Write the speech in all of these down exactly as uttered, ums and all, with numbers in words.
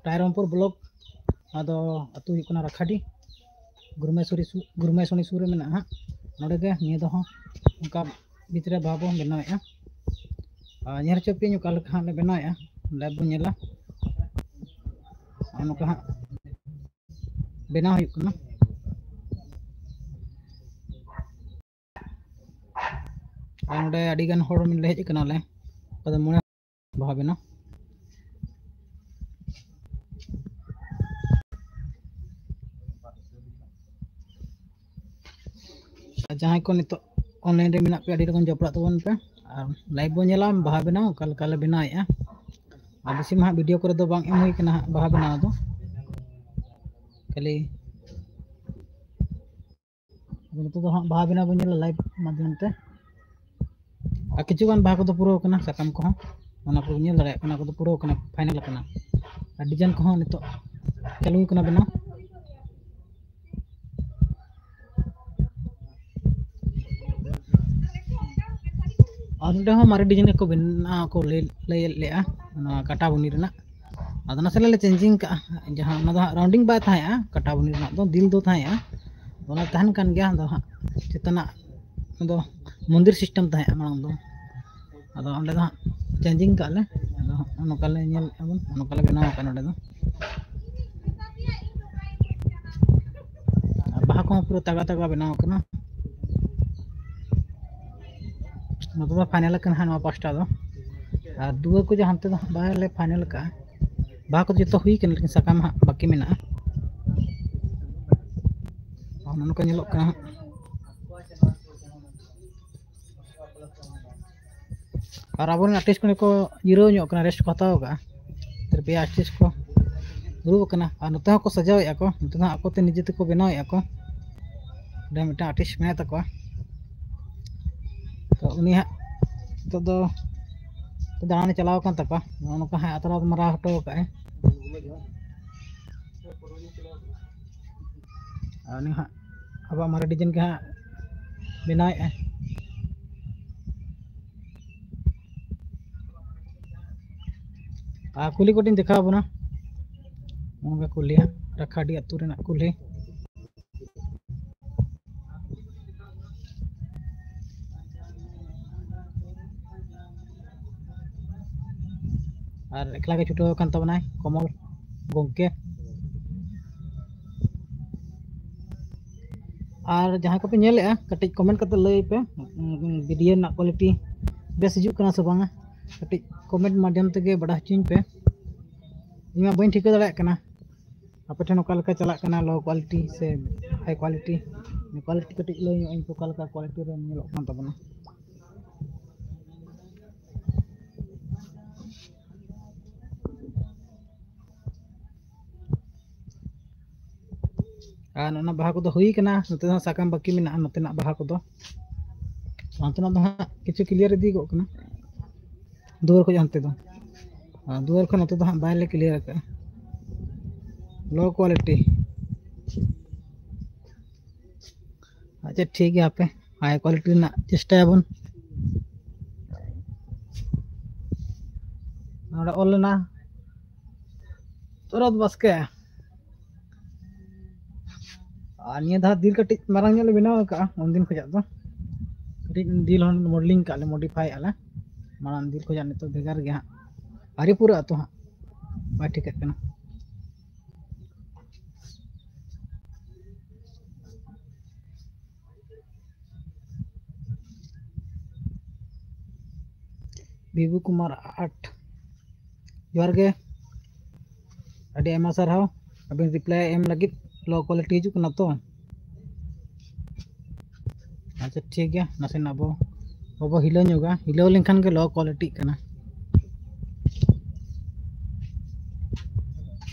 Rairangpur block, ᱟᱫᱚ ᱟᱹᱛᱩ ᱦᱩᱭᱩᱜ ᱠᱟᱱᱟ ᱨᱟᱠᱷᱟᱰᱤ, ᱜᱩᱨᱢᱮᱥᱚᱨᱤ ᱥᱩ-, ᱜᱩᱨᱢᱮᱥᱚᱱᱤ ᱥᱩᱨ ᱨᱮ ᱢᱮᱱᱟᱜᱼᱟ ᱦᱟᱸᱜ᱾ ᱱᱚᱰᱮ ᱜᱮ ᱱᱤᱭᱟᱹ ᱫᱚ ᱦᱚᱸ ᱚᱱᱠᱟ ᱵᱷᱤᱛ ᱨᱮ ᱵᱟᱦᱟ ᱵᱚᱱ ᱵᱮᱱᱟᱣᱮᱫᱼᱟ᱾ ᱟᱨ ᱧᱮᱞ ᱦᱚᱪᱚ ᱯᱮᱭᱟᱹᱧ ᱚᱠᱟ ᱞᱮᱠᱟ ᱦᱟᱸᱜ ᱞᱮ ᱵᱮᱱᱟᱣᱮᱫᱼᱟ, ᱞᱟᱭᱤᱵᱷ ᱵᱚᱱ ᱧᱮᱞᱟ᱾ ᱱᱚᱜᱼᱚ ᱱᱚᱝᱠᱟ ᱦᱟᱸᱜ ᱵᱮᱱᱟᱣ ᱦᱩᱭᱩᱜ ᱠᱟᱱᱟ᱾ ᱟᱨ ᱱᱚᱰᱮ ᱟᱹᱰᱤ ᱜᱟᱱ ᱦᱚᱲ ᱞᱮ ᱦᱮᱡ ᱟᱠᱟᱱᱟᱞᱮ, ᱚᱠᱟ ᱫᱚ ᱢᱚᱬᱮ ᱵᱟᱦᱟ ᱵᱮᱱᱟᱣ᱾ ᱟᱨ ᱡᱟᱦᱟᱸᱭ ᱠᱚ ᱱᱤᱛᱚᱜ online ᱨᱮ ᱢᱮᱱᱟᱜ ᱯᱮᱭᱟ, ᱟᱹᱰᱤ ᱞᱚᱜᱚᱱ ᱡᱚᱯᱲᱟᱜ ᱛᱟᱵᱚᱱ ᱯᱮ᱾ ᱟᱨ ᱞᱟᱭᱤᱵᱷ ᱵᱚᱱ ᱧᱮᱞᱟ ᱵᱟᱦᱟ ᱵᱮᱱᱟᱣ, ᱚᱠᱟ ᱞᱮᱠᱟ ᱞᱮ ᱵᱮᱱᱟᱣᱮᱫᱼᱟ᱾ ᱟᱨ ᱵᱮᱥᱤ ᱢᱟ ᱦᱟᱸᱜ ᱵᱷᱤᱰᱤᱭᱳ ᱠᱚᱨᱮ ᱫᱚ ᱵᱟᱝ ᱮᱢ ᱦᱩᱭ ᱠᱟᱱᱟ ᱦᱟᱸᱜ ᱵᱟᱦᱟ ᱵᱮᱱᱟᱣ ᱫᱚ, ᱠᱷᱟᱹᱞᱤ ᱟᱫᱚ ᱱᱤᱛᱚᱜ ᱫᱚ ᱦᱟᱸᱜ ᱵᱟᱦᱟ ᱵᱮᱱᱟᱣ ᱵᱚᱱ ᱧᱮᱞᱟ ᱞᱟᱭᱤᱵᱷ ᱢᱟᱫᱽᱫᱷᱚᱢ ᱛᱮ᱾ ᱟᱨ ᱠᱤᱪᱷᱩ ᱜᱟᱱ ᱵᱟᱦᱟ ᱠᱚᱫᱚ ᱯᱩᱨᱟᱹᱣ ᱠᱟᱱᱟ, ᱥᱟᱠᱟᱢ ᱠᱚᱦᱚᱸ, ᱚᱱᱟ ᱠᱚ ᱧᱮᱞ ᱫᱟᱲᱮᱭᱟᱜ ᱠᱟᱱᱟ, ᱚᱱᱟ ᱠᱚᱫᱚ ᱯᱩᱨᱟᱹᱣ ᱠᱟᱱᱟ, ᱯᱷᱟᱭᱱᱟᱞ ᱠᱟᱱᱟ᱾ ᱟᱨ ᱰᱤᱡᱟᱭᱤᱱ ᱠᱚᱦᱚᱸ ᱱᱤᱛᱚᱜ ᱪᱟᱹᱞᱩ ᱠᱟᱱᱟ ᱵᱮᱱᱟᱣ᱾ ᱟᱨ ᱱᱚᱰᱮ ᱦᱚᱸ ᱢᱟᱨᱮ ᱰᱤᱡᱟᱭᱤᱱ ᱜᱮᱠᱚ ᱵᱮᱱᱟᱣ ᱠᱚ ᱞᱟᱹᱭ, ᱞᱟᱹᱭ ᱞᱮᱫᱼᱟ, ᱱᱚᱣᱟ ᱠᱟᱴᱟ ᱵᱩᱱᱤ ᱨᱮᱱᱟᱜ᱾ ᱟᱫᱚ ᱱᱟᱥᱮ ᱱᱟᱜ ᱞᱮ ᱪᱮᱧᱡᱤᱝ ᱠᱟᱜᱼᱟ, ᱡᱟᱦᱟᱸ ᱚᱱᱟ ᱫᱚ ᱦᱟᱸᱜ ᱨᱟᱣᱩᱱᱰᱤᱝ ᱵᱟᱭ ᱛᱟᱦᱮᱸᱜᱼᱟ, ᱠᱟᱴᱟ ᱵᱩᱱᱤ ᱨᱮᱱᱟᱜ ᱫᱚ ᱫᱤᱞ ᱫᱚ ᱛᱟᱦᱮᱸᱜᱼᱟ, ᱚᱱᱟ ᱛᱟᱦᱮᱱ ᱠᱟᱱ ᱜᱮᱭᱟ᱾ ᱟᱫᱚ ᱦᱟᱸᱜ ᱪᱮᱛᱟᱱᱟᱜ ᱫᱚ ᱢᱚᱱᱫᱤᱨ ᱥᱤᱥᱴᱮᱢ ᱛᱟᱦᱮᱸᱜᱼᱟ ᱢᱟᱲᱟᱝ ᱫᱚ, ᱟᱫᱚ ᱚᱸᱰᱮ ᱫᱚ ᱦᱟᱸᱜ ᱪᱮᱧᱡᱤᱝ ᱠᱟᱜᱼᱟ ᱞᱮ᱾ ᱟᱫᱚ ᱦᱟᱸᱜ ᱱᱚᱝᱠᱟ ᱞᱮ ᱧᱮᱞᱮᱫᱼᱟ ᱵᱚᱱ, ᱱᱚᱝᱠᱟ ᱞᱮ ᱵᱮᱱᱟᱣ ᱟᱠᱟᱫᱼᱟ ᱱᱚᱸᱰᱮ ᱫᱚ᱾ ᱟᱨ ᱵᱟᱦᱟ ᱠᱚᱦᱚᱸ ᱯᱩᱨᱟᱹ ᱛᱟᱜᱲᱟ ᱛᱟᱜᱲᱟ ᱵᱮᱱᱟᱣ ᱟᱠᱟᱱᱟ᱾ ᱱᱚᱛᱮ ᱫᱚ ᱯᱷᱟᱭᱱᱮᱞ ᱟᱠᱟᱱᱟ ᱦᱟᱸᱜ ᱱᱚᱣᱟ ᱯᱟᱥᱴᱟ ᱫᱚ, ᱟᱨ ᱫᱩᱣᱟᱹᱨ ᱠᱚ ᱡᱟᱦᱟᱸ ᱦᱟᱱᱛᱮ ᱫᱚ ᱦᱟᱸᱜ ᱵᱟᱞᱮ ᱯᱷᱟᱭᱱᱮᱞ ᱟᱠᱟᱫᱼᱟ᱾ ᱵᱟᱦᱟ ᱠᱚᱫᱚ ᱡᱚᱛᱚ ᱦᱩᱭ ᱠᱟᱱᱟ, ᱞᱮᱠᱤᱱ ᱥᱟᱠᱟᱢ ᱦᱟᱸᱜ ᱵᱟᱹᱠᱤ ᱢᱮᱱᱟᱜᱼᱟ᱾ ᱟᱨ ᱱᱚᱜᱼᱚ ᱱᱚᱝᱠᱟ ᱧᱮᱞᱚᱜ ᱠᱟᱱᱟ ᱦᱟᱸᱜ᱾ ᱟᱨ ᱟᱵᱚᱨᱮᱱ ᱟᱨᱴᱤᱥᱴ ᱠᱚ ᱠᱚ ᱡᱤᱨᱟᱹᱣ ᱧᱚᱜ ᱠᱟᱱᱟ, ᱨᱮᱥᱴ ᱠᱚ ᱦᱟᱛᱟᱣ ᱟᱠᱟᱫᱼᱟ᱾ ᱛᱟᱨ ᱯᱮᱭᱟ ᱟᱨᱴᱤᱥᱴ ᱠᱚ ᱫᱩᱲᱩᱵ ᱟᱠᱟᱱᱟ, ᱟᱨ ᱱᱚᱛᱮ ᱦᱚᱸᱠᱚ ᱥᱟᱡᱟᱣᱮᱫᱼᱟ ᱠᱚ, ᱱᱚᱛᱮ ᱫᱚ ᱦᱟᱸᱜ ᱟᱠᱚᱛᱮ ᱱᱤᱡᱮ ᱛᱮᱠᱚ ᱵᱮᱱᱟᱣᱮᱫᱼᱟ ᱠᱚ᱾ ᱚᱸᱰᱮ ᱢᱤᱫᱴᱟᱝ ᱟᱨᱴᱤᱥᱴ ᱢᱮᱱᱟᱭ ᱛᱟᱠᱚᱣᱟ, ᱛᱚ ᱩᱱᱤ ᱦᱟᱸᱜ ᱱᱤᱛᱚᱜ ᱫᱚ ᱫᱟᱬᱟᱱᱮ ᱪᱟᱞᱟᱣ ᱟᱠᱟᱱ ᱛᱟᱠᱚᱣᱟ᱾ ᱱᱚᱜᱼᱚ ᱱᱚᱝᱠᱟ ᱦᱟᱸᱜ ᱟᱛᱨᱟ ᱢᱟᱨᱟᱣ ᱦᱚᱴᱚ ᱟᱠᱟᱫᱼᱟᱭ᱾ ᱟᱨ ᱩᱱᱤ ᱦᱟᱸᱜ ᱟᱵᱚᱣᱟᱜ ᱢᱟᱨᱮ ᱰᱤᱡᱟᱭᱤᱱ ᱜᱮ ᱦᱟᱸᱜ ᱵᱮᱱᱟᱣᱮᱫᱼᱟᱭ᱾ ᱟᱨ ᱠᱩᱞᱦᱤ ᱠᱚᱴᱤᱧ ᱫᱮᱠᱷᱟᱣ ᱟᱵᱚᱱᱟ᱾ ᱱᱚᱣᱟ ᱠᱚ ᱞᱟᱹᱭᱟ ᱨᱟᱠᱷᱟᱰᱤ ᱟᱹᱛᱩ ᱨᱮᱱᱟᱜ ᱠᱩᱞᱦᱤ᱾ ᱟᱨ ᱮᱠᱞᱟ ᱜᱮ ᱪᱷᱩᱴᱟᱹᱣ ᱟᱠᱟᱱ ᱛᱟᱵᱚᱱᱟᱭ ᱠᱚᱢᱚᱞ ᱜᱚᱢᱠᱮ᱾ ᱟᱨ ᱡᱟᱦᱟᱸᱭ ᱠᱚᱯᱮ ᱧᱮᱞᱮᱫᱼᱟ, ᱠᱟᱹᱴᱤᱡ comment ᱠᱟᱛᱮ ᱞᱟᱹᱭ ᱯᱮ, video ᱨᱮᱱᱟᱜ quality ᱵᱮᱥ ᱦᱤᱡᱩᱜ ᱠᱟᱱᱟ ᱥᱮ ᱵᱟᱝᱟ? ᱠᱟᱹᱴᱤᱡ comment ᱢᱟᱫᱽᱫᱷᱚᱢ ᱛᱮᱜᱮ ᱵᱟᱰᱟᱭ ᱦᱚᱪᱚᱧ ᱯᱮ᱾ ᱤᱧ ᱢᱟ ᱵᱟᱹᱧ ᱴᱷᱤᱠᱟᱹ ᱫᱟᱲᱮᱭᱟᱜ ᱠᱟᱱᱟ ᱟᱯᱮ ᱴᱷᱮᱱ ᱚᱠᱟ ᱞᱮᱠᱟ ᱪᱟᱞᱟᱜ ᱠᱟᱱᱟ, low quality ᱥᱮ high quality᱾ Quality ᱠᱟᱹᱴᱤᱡ ᱞᱟᱹᱭ ᱧᱚᱜ ᱟᱹᱧ ᱯᱮ, ᱚᱠᱟ ᱞᱮᱠᱟ quality ᱨᱮ ᱧᱮᱞᱚᱜ ᱠᱟᱱ ᱛᱟᱵᱚᱱᱟ᱾ ᱟᱨ ᱚᱱᱟ ᱵᱟᱦᱟ ᱠᱚᱫᱚ ᱦᱩᱭ ᱠᱟᱱᱟ, ᱱᱚᱛᱮ ᱫᱚ ᱦᱟᱸᱜ ᱥᱟᱠᱟᱢ ᱵᱟᱹᱠᱤ ᱢᱮᱱᱟᱜᱼᱟ, ᱱᱚᱛᱮᱱᱟᱜ ᱵᱟᱦᱟ ᱠᱚᱫᱚ᱾ ᱦᱟᱱᱛᱮᱱᱟᱜ ᱫᱚ ᱦᱟᱸᱜ ᱠᱤᱪᱷᱩ clear ᱤᱫᱤ ᱠᱚᱜ ᱠᱟᱱᱟ ᱫᱩᱣᱟᱹᱨ ᱠᱷᱚᱡ ᱦᱟᱱᱛᱮ ᱫᱚ, ᱟᱨ ᱫᱩᱣᱟᱹᱨ ᱠᱷᱚᱱ ᱱᱚᱛᱮ ᱫᱚ ᱦᱟᱸᱜ ᱵᱟᱭᱞᱮ clear ᱟᱠᱟᱫᱼᱟ, low quality᱾ ᱟᱪᱪᱷᱟ, ᱴᱷᱤᱠ ᱜᱮᱭᱟ, ᱦᱟᱯᱮ high quality ᱨᱮᱱᱟᱜ ᱪᱮᱥᱴᱟᱭᱟᱵᱚᱱ᱾ ᱱᱚᱰᱮ ᱚᱞ ᱞᱮᱱᱟ ᱥᱚᱨᱚᱛ ᱵᱟᱥᱠᱮ᱾ ᱟᱨ ᱱᱤᱭᱟᱹ ᱫᱷᱟᱣ ᱫᱤᱞ ᱠᱟᱹᱴᱤᱡ ᱢᱟᱨᱟᱝ ᱧᱚᱜ ᱞᱮ ᱵᱮᱱᱟᱣ ᱟᱠᱟᱫᱼᱟ ᱩᱱᱫᱤᱱ ᱠᱷᱚᱱᱟᱜ ᱫᱚ᱾ ᱠᱟᱹᱴᱤᱡ ᱫᱤᱞ ᱦᱚᱸ modeling ᱠᱟᱜ ᱞᱮ, modify ᱟᱜ ᱞᱮ᱾ ᱢᱟᱲᱟᱝ ᱫᱤᱞ ᱠᱷᱚᱱᱟᱜ ᱱᱤᱛᱚᱜ ᱵᱷᱮᱜᱟᱨ ᱜᱮ ᱦᱟᱸᱜ, ᱟᱹᱣᱨᱤ ᱯᱩᱨᱟᱹᱜ ᱟᱛᱚ ᱦᱟᱸᱜ, ᱵᱟᱭ ᱴᱷᱤᱠᱟᱹᱜ ᱠᱟᱱᱟ᱾ ᱵᱤᱵᱩ ᱠᱩᱢᱟᱨ ᱟᱴ, ᱡᱚᱦᱟᱨ ᱜᱮ, ᱟᱹᱰᱤ ᱟᱭᱢᱟ ᱥᱟᱨᱦᱟᱣ ᱟᱹᱵᱤᱱ reply ᱮᱢ ᱞᱟᱹᱜᱤᱫ᱾ Low quality ᱦᱤᱡᱩᱜ ᱠᱟᱱᱟ ᱛᱚ? ᱟᱪᱪᱷᱟ, ᱴᱷᱤᱠ ᱜᱮᱭᱟ, ᱱᱟᱥᱮᱱᱟᱜ ᱵᱚ, ᱵᱟᱵᱚ ᱦᱤᱞᱟᱹᱣ ᱧᱚᱜᱟ, ᱦᱤᱞᱟᱹᱣ ᱞᱮᱱᱠᱷᱟᱱ ᱜᱮ low quality ᱠᱟᱱᱟ᱾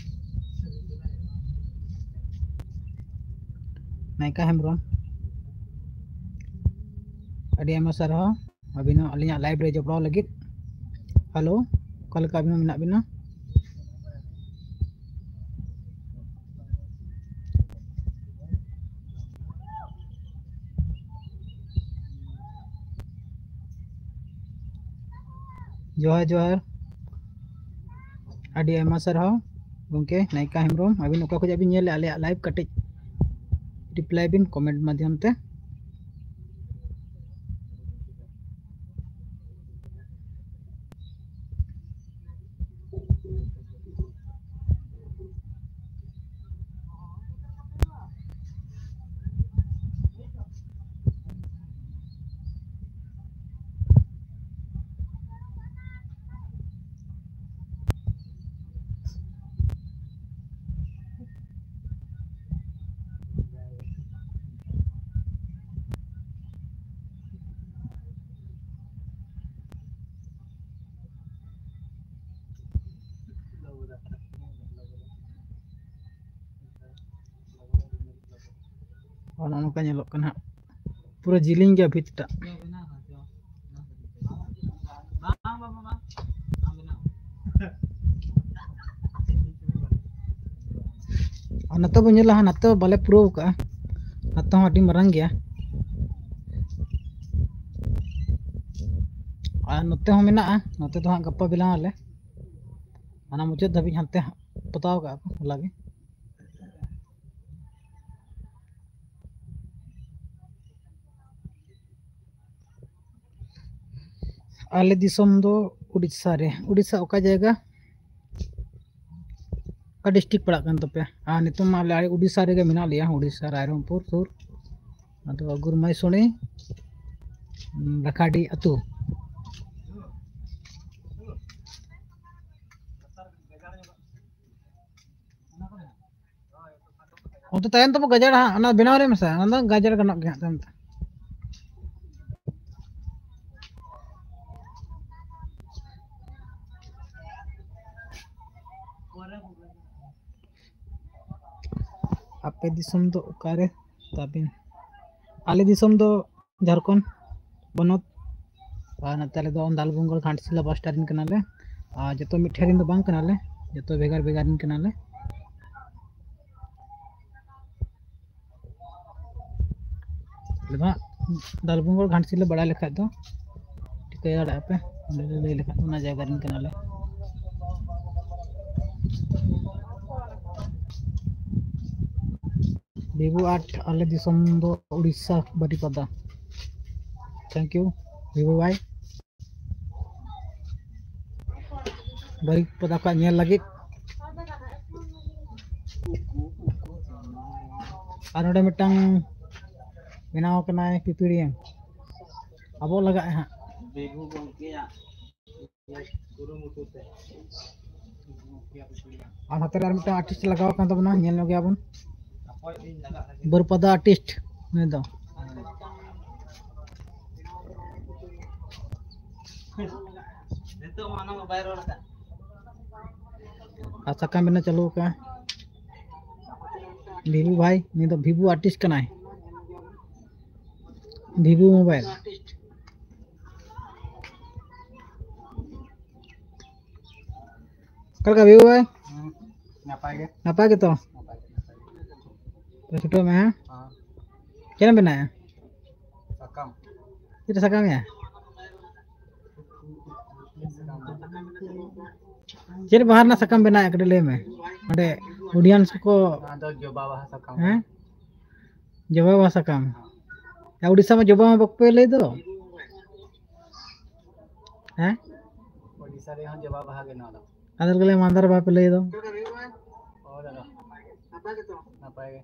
ᱱᱟᱭᱠᱟ ᱦᱮᱢᱵᱨᱚᱢ, ᱟᱹᱰᱤ ᱟᱭᱢᱟ ᱥᱟᱨᱦᱟᱣ ᱟᱹᱵᱤᱱ ᱦᱚᱸ ᱟᱹᱞᱤᱧᱟᱜ live ᱨᱮ ᱡᱚᱯᱲᱟᱣ ᱞᱟᱹᱜᱤᱫ᱾ Hello, ᱚᱠᱟ ᱞᱮᱠᱟ ᱟᱹᱵᱤᱱ ᱦᱚᱸ ᱢᱮᱱᱟᱜ ᱵᱤᱱᱟ? ᱡᱚᱦᱟᱨ, ᱡᱚᱦᱟᱨ᱾ ᱟᱹᱰᱤ ᱟᱭᱢᱟ ᱥᱟᱨᱦᱟᱣ ᱜᱚᱢᱠᱮ ᱱᱟᱭᱠᱟ ᱦᱮᱢᱵᱨᱚᱢ, ᱟᱹᱵᱤᱱ ᱚᱠᱟ ᱠᱷᱚᱱᱟᱜ ᱵᱤᱱ ᱧᱮᱞᱮᱫᱼᱟ ᱟᱞᱮᱭᱟᱜ ᱞᱟᱭᱤᱵᱷ, ᱠᱟᱹᱴᱤᱡ ᱨᱤᱯᱞᱟᱭ ᱵᱤᱱ ᱠᱚᱢᱮᱱᱴ ᱢᱟᱫᱽᱫᱷᱚᱢ ᱛᱮ᱾ ᱱᱚᱜᱼᱚ ᱱᱚᱝᱠᱟ ᱧᱮᱞᱚᱜ ᱠᱟᱱᱟ ᱦᱟᱸᱜ, ᱯᱩᱨᱟᱹ ᱡᱤᱞᱤᱧ ᱜᱮᱭᱟ ᱵᱷᱤᱛ ᱴᱟᱜ᱾ ᱟᱨ ᱱᱚᱛᱮ ᱵᱚᱱ ᱧᱮᱞᱟ ᱦᱟᱸᱜ, ᱱᱚᱛᱮ ᱵᱟᱞᱮ ᱯᱩᱨᱟᱹᱣ ᱠᱟᱜᱼᱟ, ᱱᱚᱛᱮ ᱦᱚᱸ ᱟᱹᱰᱤ ᱢᱟᱨᱟᱝ ᱜᱮᱭᱟ᱾ ᱟᱨ ᱱᱚᱛᱮ ᱦᱚᱸ ᱢᱮᱱᱟᱜᱼᱟ, ᱱᱚᱛᱮ ᱫᱚ ᱦᱟᱸᱜ ᱜᱟᱯᱟ ᱵᱮᱱᱟᱣ ᱟᱞᱮ, ᱦᱟᱱᱟ ᱢᱩᱪᱟᱹᱫ ᱫᱷᱟᱹᱵᱤᱡ ᱦᱟᱱᱛᱮ ᱦᱟᱸᱜ ᱯᱚᱛᱟᱣ ᱠᱟᱜᱼᱟ ᱠᱚ ᱦᱚᱞᱟ ᱜᱮ᱾ ᱟᱞᱮ ᱫᱤᱥᱚᱢ ᱫᱚ ᱩᱲᱤᱥᱥᱟ ᱨᱮ᱾ ᱩᱲᱤᱥᱥᱟ ᱚᱠᱟ ᱡᱟᱭᱜᱟ? ᱚᱠᱟ ᱰᱤᱥᱴᱨᱤᱠᱴ ᱯᱟᱲᱟᱜ ᱠᱟᱱ ᱛᱟᱯᱮᱭᱟ? ᱟᱨ ᱱᱤᱛᱚᱝ ᱢᱟ ᱟᱞᱮ ᱩᱲᱤᱥᱥᱟ ᱨᱮᱜᱮ ᱢᱮᱱᱟᱜ ᱞᱮᱭᱟ, ᱩᱲᱤᱥᱥᱟ ᱨᱟᱭᱨᱚᱝᱯᱩᱨ ᱥᱩᱨ᱾ ᱟᱫᱚ ᱜᱩᱨᱢᱟᱭ ᱥᱳᱲᱮ, ᱞᱟᱠᱷᱟᱰᱤ ᱟᱹᱛᱩ᱾ ᱚᱱᱛᱮ ᱛᱟᱭᱚᱢ ᱛᱮᱵᱚ ᱜᱟᱡᱟᱲᱟ ᱦᱟᱸᱜ, ᱚᱱᱟ ᱵᱮᱱᱟᱣ ᱨᱮ ᱢᱮᱥᱟ, ᱚᱱᱟ ᱫᱚ ᱜᱟᱡᱟᱲ ᱜᱟᱱᱚᱜ ᱜᱮᱭᱟ ᱦᱟᱸᱜ ᱛᱟᱭᱚᱢ ᱛᱮ᱾ ᱟᱯᱮ ᱫᱤᱥᱚᱢ ᱫᱚ ᱚᱠᱟᱨᱮ ᱛᱟᱵᱤᱱ? ᱟᱞᱮ ᱫᱤᱥᱚᱢ ᱫᱚ ᱡᱷᱟᱲᱠᱷᱚᱸᱰ ᱯᱚᱱᱚᱛ, ᱟᱨ ᱱᱚᱛᱮ ᱟᱞᱮ ᱫᱚ ᱫᱟᱞᱵᱩᱝᱜᱚᱲ ᱜᱷᱟᱴᱥᱤᱞᱟ ᱵᱟᱥ ᱴᱟᱨᱤᱱ ᱠᱟᱱᱟᱞᱮ᱾ ᱟᱨ ᱡᱚᱛᱚ ᱢᱤᱫ ᱴᱷᱮᱱ ᱨᱤᱱ ᱫᱚ ᱵᱟᱝ ᱠᱟᱱᱟᱞᱮ, ᱡᱚᱛᱚ ᱵᱷᱮᱜᱟᱨ ᱵᱷᱮᱜᱟᱨ ᱨᱤᱱ ᱠᱟᱱᱟᱞᱮ᱾ ᱟᱞᱮ ᱫᱚ ᱦᱟᱸᱜ ᱫᱟᱞᱵᱩᱝᱜᱚᱲ ᱜᱷᱟᱴᱥᱤᱞᱟᱹ ᱵᱟᱲᱟᱭ ᱞᱮᱠᱷᱟᱡ ᱫᱚ ᱴᱷᱤᱠᱟᱹ ᱫᱟᱲᱮᱭᱟᱜᱼᱟ ᱯᱮ, ᱚᱸᱰᱮ ᱞᱮ ᱞᱟᱹᱭ ᱞᱮᱠᱷᱟᱡ ᱫᱚ ᱚᱱᱟ ᱡᱟᱭᱜᱟ ᱨᱮᱱ ᱠᱟᱱᱟᱞᱮ᱾ ᱵᱤᱵᱩ ᱟᱨᱴ, ᱟᱞᱮ ᱫᱤᱥᱚᱢ ᱫᱚ ᱩᱲᱤᱥᱥᱟ, ᱵᱟᱨᱤᱯᱟᱫᱟ᱾ Thank you ᱵᱤᱵᱩ ᱵᱷᱟᱭ, ᱵᱟᱨᱤᱯᱟᱫᱟ ᱠᱷᱚᱱ ᱧᱮᱞ ᱞᱟᱹᱜᱤᱫ᱾ ᱟᱨ ᱱᱚᱰᱮ ᱢᱤᱫᱴᱟᱝ ᱵᱮᱱᱟᱣ ᱠᱟᱱᱟᱭ ᱯᱤᱯᱤᱲᱤᱭᱟᱹ, ᱟᱵᱚ ᱞᱟᱜᱟᱜ ᱦᱟᱸᱜ᱾ ᱵᱤᱵᱩ ᱜᱚᱢᱠᱮᱭᱟᱜ ᱠᱩᱨᱩᱢᱩᱴᱩ ᱛᱮ᱾ ᱟᱨ ᱱᱚᱛᱮ ᱨᱮ ᱟᱨ ᱢᱤᱫᱴᱟᱝ ᱟᱨᱴᱤᱥᱴ ᱞᱟᱜᱟᱣ ᱟᱠᱟᱱ ᱛᱟᱵᱚᱱᱟ, ᱧᱮᱞ ᱧᱚᱜ ᱜᱮᱭᱟ ᱵᱚᱱ᱾ ᱵᱟᱹᱨᱯᱟᱫᱟ ᱟᱨᱴᱤᱥᱴ ᱱᱩᱭ ᱫᱚ᱾ ᱱᱤᱛᱚᱜ ᱢᱟ ᱚᱱᱟ ᱢᱟ ᱵᱟᱭ ᱨᱚᱲ ᱟᱠᱟᱫ᱾ ᱟᱨ ᱥᱟᱠᱟᱢ ᱵᱮᱱᱟᱣ ᱪᱟᱹᱞᱩ ᱟᱠᱟᱫᱼᱟ ᱵᱷᱤᱵᱷᱩ ᱵᱷᱟᱭ, ᱱᱩᱭ ᱫᱚ ᱵᱷᱤᱵᱷᱩ ᱟᱨᱴᱤᱥᱴ ᱠᱟᱱᱟᱭ, ᱵᱷᱤᱵᱷᱩ ᱢᱳᱵᱟᱭᱤᱞ᱾ ᱚᱠᱟ ᱞᱮᱠᱟ ᱵᱷᱤᱵᱷᱩ ᱵᱷᱟᱭ? ᱦᱩᱸ, ᱱᱟᱯᱟᱭ ᱜᱮ᱾ ᱱᱟᱯᱟᱭ ᱜᱮᱛᱚ? ᱱᱟᱯᱟᱭ ᱜᱮ, ᱱᱟᱯᱟᱭ ᱜᱮ᱾ ᱛᱚ, ᱪᱷᱩᱴᱟᱹᱣ ᱢᱮ, ᱦᱮᱸ? ᱦᱮᱸ᱾ ᱪᱮᱫ ᱮᱢ ᱵᱮᱱᱟᱣᱮᱫᱼᱟ? ᱥᱟᱠᱟᱢ᱾ ᱪᱮᱫ ᱥᱟᱠᱟᱢ ᱭᱟ? ᱥᱟᱠᱟᱢ᱾ ᱪᱮᱫ ᱵᱟᱦᱟ ᱨᱮᱱᱟᱜ ᱥᱟᱠᱟᱢ ᱵᱮᱱᱟᱣᱮᱫᱼᱟ, ᱠᱟᱹᱴᱤᱡ ᱞᱟᱹᱭ ᱢᱮ᱾ ᱚᱸᱰᱮ audience ᱠᱚ ᱱᱚᱣᱟ ᱫᱚ ᱡᱚᱵᱟ ᱵᱟᱦᱟ ᱥᱟᱠᱟᱢ ᱦᱮᱸ? ᱠᱟᱱᱟ᱾ ᱡᱚᱵᱟ ᱵᱟᱦᱟ ᱥᱟᱠᱟᱢ᱾ ᱦᱮᱸ᱾ ᱭᱟ, ᱩᱲᱤᱥᱥᱟ ᱢᱟ ᱡᱚᱵᱟ ᱢᱟ ᱵᱟᱠᱚ ᱞᱟᱹᱭ ᱫᱚ᱾ ᱦᱮᱸ? ᱳᱰᱤᱥᱟ ᱨᱮᱦᱚᱸ ᱡᱚᱵᱟ ᱵᱟᱦᱟ ᱜᱮ ᱱᱚᱣᱟ ᱫᱚ᱾ ᱟᱫᱚ ᱠᱚ ᱞᱟᱹᱭᱟ ᱢᱟᱱᱫᱟᱨ ᱵᱟᱦᱟ ᱯᱮ ᱞᱟᱹᱭ ᱫᱚ᱾ ᱦᱳᱭ ᱫᱟᱫᱟ᱾ ᱱᱟᱯᱟᱭ ᱜᱮ᱾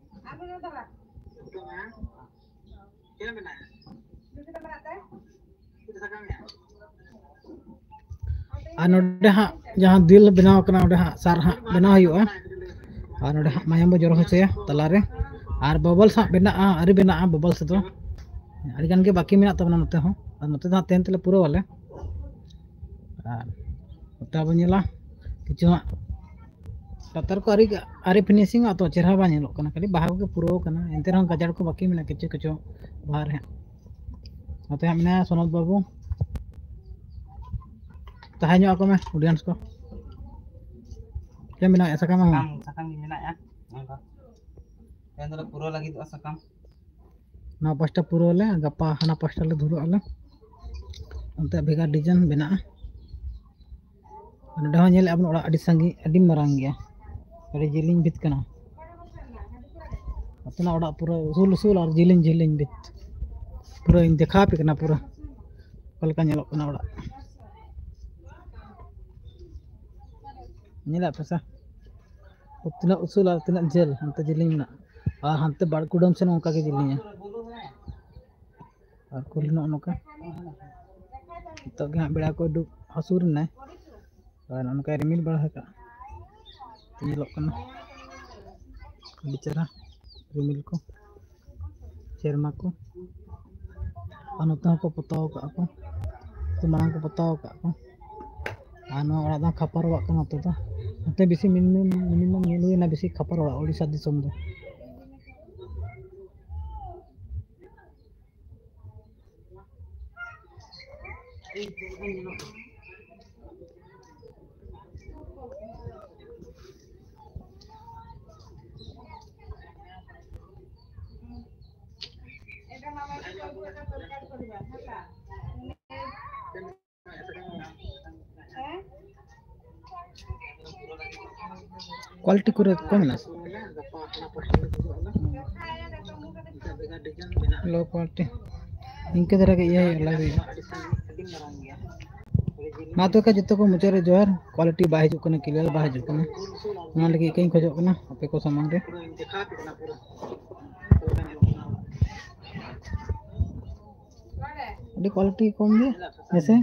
ᱟᱨ ᱱᱚᱰᱮ ᱦᱟᱸᱜ ᱡᱟᱦᱟᱸ ᱫᱤᱞ ᱵᱮᱱᱟᱣ ᱠᱟᱱᱟ, ᱚᱸᱰᱮ ᱦᱟᱸᱜ ᱥᱟᱨ ᱦᱟᱸᱜ ᱵᱮᱱᱟᱣ ᱦᱩᱭᱩᱜᱼᱟ᱾ ᱟᱨ ᱱᱚᱰᱮ ᱦᱟᱸᱜ ᱢᱟᱭᱟᱢ ᱵᱚ ᱡᱚᱨᱚ ᱦᱚᱪᱚᱭᱟ ᱛᱟᱞᱟᱨᱮ᱾ ᱟᱨ ᱵᱟᱵᱚᱞᱥ ᱦᱟᱸᱜ ᱵᱮᱱᱟᱜᱼᱟ, ᱟᱹᱣᱨᱤ ᱵᱮᱱᱟᱜᱼᱟ ᱵᱟᱵᱚᱞᱥ ᱫᱚ᱾ ᱟᱹᱰᱤ ᱜᱟᱱ ᱜᱮ ᱵᱟᱹᱠᱤ ᱢᱮᱱᱟᱜ ᱛᱟᱵᱚᱱᱟ ᱱᱚᱛᱮ ᱦᱚᱸ᱾ ᱟᱨ ᱱᱚᱛᱮ ᱫᱚ ᱦᱟᱸᱜ ᱛᱮᱦᱮᱧ ᱛᱮᱞᱮ ᱯᱩᱨᱟᱹᱣᱟᱞᱮ᱾ ᱟᱨ ᱱᱚᱛᱮ ᱵᱚᱱ ᱧᱮᱞᱟ ᱠᱤᱪᱷᱩ ᱦᱟᱸᱜ ᱞᱟᱛᱟᱨ ᱠᱚ ᱟᱹᱣᱨᱤ, ᱟᱹᱣᱨᱤ finishing ᱚᱜᱼᱟ, ᱛᱚ ᱪᱮᱦᱨᱟ ᱵᱟᱝ ᱧᱮᱞᱚᱜ ᱠᱟᱱᱟ, ᱠᱷᱟᱹᱞᱤ ᱵᱟᱦᱟ ᱠᱚᱜᱮ ᱯᱩᱨᱟᱹᱣ ᱠᱟᱱᱟ᱾ ᱮᱱᱛᱮ ᱨᱮᱦᱚᱸ ᱜᱟᱡᱟᱲ ᱠᱚ ᱵᱟᱹᱠᱤ ᱢᱮᱱᱟᱜᱼᱟ ᱠᱤᱪᱷᱩ ᱠᱤᱪᱷᱩ ᱵᱟᱦᱟ ᱨᱮ ᱦᱟᱸᱜ᱾ ᱱᱚᱛᱮ ᱦᱟᱸᱜ ᱢᱮᱱᱟᱭᱟ ᱥᱚᱱᱚᱛ ᱵᱟᱹᱵᱩ, ᱛᱟᱦᱮᱸ ᱧᱚᱜ ᱟᱠᱚ ᱢᱮ audience ᱠᱚ᱾ ᱪᱮᱫ ᱮᱢ ᱵᱮᱱᱟᱣᱮᱫᱼᱟ, ᱥᱟᱠᱟᱢ ᱟᱢ? ᱥᱟᱠᱟᱢ, ᱥᱟᱠᱟᱢ ᱜᱤᱧ ᱵᱮᱱᱟᱣᱮᱫᱼᱟ᱾ ᱱᱚᱝᱠᱟ᱾ ᱛᱮᱦᱮᱧ ᱫᱚᱞᱮ ᱯᱩᱨᱟᱹᱣ ᱞᱟᱹᱜᱤᱫᱚᱜᱼᱟ ᱥᱟᱠᱟᱢ᱾ ᱱᱚᱣᱟ ᱯᱟᱥᱴᱟ ᱯᱩᱨᱟᱹᱣ ᱟᱞᱮ, ᱜᱟᱯᱟ ᱦᱟᱱᱟ ᱯᱟᱥᱴᱟ ᱞᱮ ᱫᱷᱩᱨᱟᱹᱜ ᱟᱞᱮ᱾ ᱚᱱᱛᱮ ᱵᱷᱮᱜᱟᱨ design ᱵᱮᱱᱟᱜᱼᱟ᱾ ᱱᱚᱰᱮ ᱦᱚᱸ ᱧᱮᱞᱮᱫᱼᱟ ᱵᱚᱱ, ᱚᱲᱟᱜ ᱟᱹᱰᱤ ᱥᱟᱺᱜᱤᱧ, ᱟᱹᱰᱤ ᱢᱟᱨᱟᱝ ᱜᱮᱭᱟ, ᱟᱹᱰᱤ ᱡᱮᱞᱮᱧ ᱵᱷᱤᱛ ᱠᱟᱱᱟ᱾ ᱱᱚᱛᱮᱱᱟᱜ ᱚᱲᱟᱜ ᱯᱩᱨᱟᱹ ᱩᱥᱩᱞ ᱩᱥᱩᱞ ᱟᱨ ᱡᱤᱞᱤᱧ ᱡᱤᱞᱤᱧ ᱵᱤᱛ᱾ ᱯᱩᱨᱟᱹᱧ ᱫᱮᱠᱷᱟᱣ ᱟᱯᱮ ᱠᱟᱱᱟ ᱯᱩᱨᱟᱹ ᱚᱠᱟ ᱞᱮᱠᱟ ᱧᱮᱞᱚᱜ ᱠᱟᱱᱟ ᱚᱲᱟᱜ᱾ ᱧᱮᱞᱮᱫ ᱯᱮ ᱥᱮ? ᱛᱤᱱᱟᱹᱜ ᱩᱥᱩᱞ ᱟᱨ ᱛᱤᱱᱟᱹᱜ ᱡᱷᱟᱹᱞ, ᱦᱟᱱᱛᱮ ᱡᱤᱞᱤᱧ ᱢᱮᱱᱟᱜᱼᱟ᱾ ᱟᱨ ᱦᱟᱱᱛᱮ ᱵᱟᱲ ᱠᱩᱰᱟᱹᱢ ᱥᱮᱱ ᱚᱱᱠᱟ ᱜᱮ ᱡᱤᱞᱤᱧᱟ᱾ ᱟᱨ ᱠᱩᱞᱦᱤ ᱱᱚᱜᱼᱚ ᱱᱚᱝᱠᱟ᱾ ᱱᱤᱛᱚᱜ ᱜᱮ ᱦᱟᱸᱜ ᱵᱮᱲᱟ ᱠᱚ ᱩᱰᱩᱠ ᱦᱟᱹᱥᱩᱨ ᱮᱱᱟᱭ᱾ ᱟᱨ ᱱᱚᱜᱼᱚ ᱱᱚᱝᱠᱟᱭ ᱨᱤᱢᱤᱞ ᱵᱟᱲᱟ ᱟᱠᱟᱫᱼᱟ᱾ ᱧᱮᱞᱚᱜ ᱠᱟᱱᱟ ᱟᱹᱰᱤ ᱪᱮᱦᱨᱟ ᱨᱤᱢᱤᱞ ᱠᱚ, ᱥᱮᱨᱢᱟ ᱠᱚ᱾ ᱟᱨ ᱱᱚᱛᱮ ᱦᱚᱸᱠᱚ ᱯᱚᱛᱟᱣ ᱟᱠᱟᱫᱼᱟ ᱠᱚ, ᱛᱚ ᱢᱟᱲᱟᱝ ᱠᱚ ᱯᱚᱛᱟᱣ ᱟᱠᱟᱫᱼᱟ ᱠᱚ᱾ ᱟᱨ ᱱᱚᱣᱟ ᱚᱲᱟᱜ ᱫᱚ ᱠᱷᱟᱯᱟᱨ ᱚᱲᱟᱜ ᱠᱟᱱᱟ ᱱᱚᱛᱮ ᱫᱚ᱾ ᱱᱚᱛᱮ ᱵᱮᱥᱤ ᱢᱤᱱᱤᱢᱟᱢ, ᱢᱤᱱᱤᱢᱟᱢ ᱧᱮᱞ ᱦᱩᱭᱱᱟ ᱵᱮᱥᱤ ᱠᱷᱟᱯᱟᱨ ᱚᱲᱟᱜ ᱳᱰᱤᱥᱟ ᱫᱤᱥᱚᱢ ᱫᱚ᱾ ᱠᱳᱣᱟᱞᱤᱴᱤ ᱠᱚᱨᱮ ᱠᱚᱢ ᱮᱱᱟ᱾ ᱞᱳ ᱠᱳᱣᱟᱞᱤᱴᱤ᱾ ᱤᱱᱠᱟᱹ ᱫᱷᱟᱨᱟ ᱜᱮ ᱤᱭᱟᱹ ᱦᱩᱭᱩᱜᱼᱟ, ᱞᱟᱜᱟᱣ ᱦᱩᱭᱩᱜᱼᱟ᱾ ᱢᱟ ᱛᱚᱵᱮ ᱠᱷᱟᱡ ᱡᱚᱛᱚ ᱠᱚ ᱢᱩᱪᱟᱹᱫ ᱨᱮ ᱡᱚᱦᱟᱨ᱾ ᱠᱳᱣᱟᱞᱤᱴᱤ ᱵᱟᱭ ᱦᱤᱡᱩᱜ ᱠᱟᱱᱟ, ᱠᱞᱤᱭᱟᱨ ᱵᱟᱭ ᱦᱤᱡᱩᱜ ᱠᱟᱱᱟ, ᱚᱱᱟ ᱞᱟᱹᱜᱤᱫ ᱤᱠᱟᱹᱧ ᱠᱷᱚᱡᱚᱜ ᱠᱟᱱᱟ ᱟᱯᱮ ᱠᱚ ᱥᱟᱢᱟᱝ ᱨᱮ᱾ ᱟᱹᱰᱤ ᱠᱳᱣᱟᱞᱤᱴᱤ ᱠᱚᱢ ᱜᱮ, ᱦᱮᱸ ᱥᱮ?